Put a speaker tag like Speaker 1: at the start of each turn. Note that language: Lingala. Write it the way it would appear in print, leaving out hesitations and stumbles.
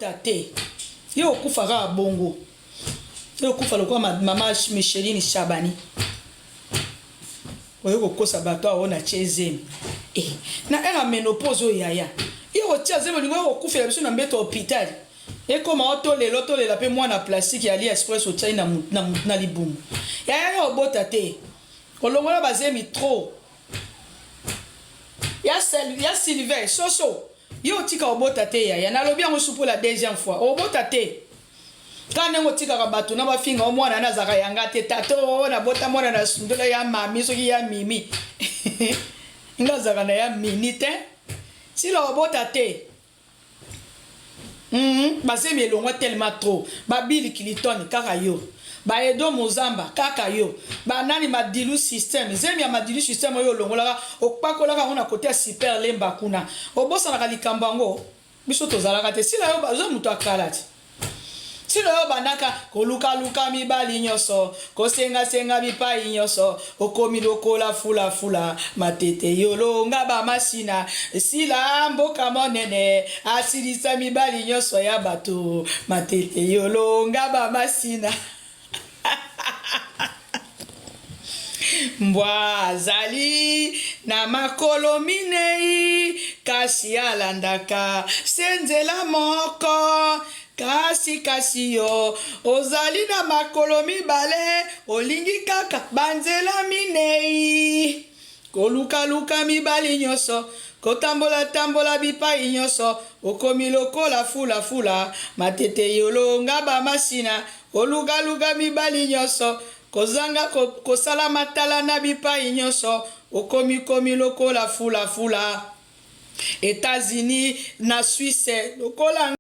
Speaker 1: Obota te. Yo okufa kaka bongo. Yo okufa lokola mama Micheline Shabani. Oye kokosa bato awa na tie zemi. Eh, na heure ya menopause oyo yaya. Yo kotia zemi olingi oya kokufela biso na mbeto ya hopital. Ekoma o tolela otolela pe mwana plastique ya AliExpress otiai na, na, na libumu. Yaya yo obota te. Olongola bazemi trop. Ya, ya Sylvain, soso. Yo otika obota te yaya. Nalobi yango su pour la deuxième fois. Obota te. Kaka ndenge otikaka bato na bafinga o mwana wana azalaka yanga te tata o nabota mwana na sundola ya mami soki ya mimi nga azalaka na ya mini te sila obota te mm -hmm. Bazemi elongwa tellement trop ba Bill Clinton kaka yo ba Edo Mozamba kaka yo banani madilu system zemi ya madilu system oyo olongolaka opakolaka yango na kote ya super lemba kuna obosanaka likambo yango. Biso tozalaka te sila yo oza mutu ya kala ti sila yo obandaka koluka luka mibali nyoso kosenga senga bipayi nyoso okomi lokola fula fula matete yolo ngaba masina sila mboka monene asilisa mibali nyoso ya bato matete yolo ngaba masina. Mbwa azali na makolo minei, kasi alandaka se nzela moko. Kasi, kasi yo ozali na makolo mibale, olingi kaka banzela minei. Kolukaluka mibali nyonso, kotambola-tambola bipai nyonso, okomi lokola fulafula, matete yolo ngaba masina, kolukaluka mibali nyonso, kozanga kosala matalana bipai nyonso, okomikomi lokola fulafula. Etats-Unis na Suisse lokola.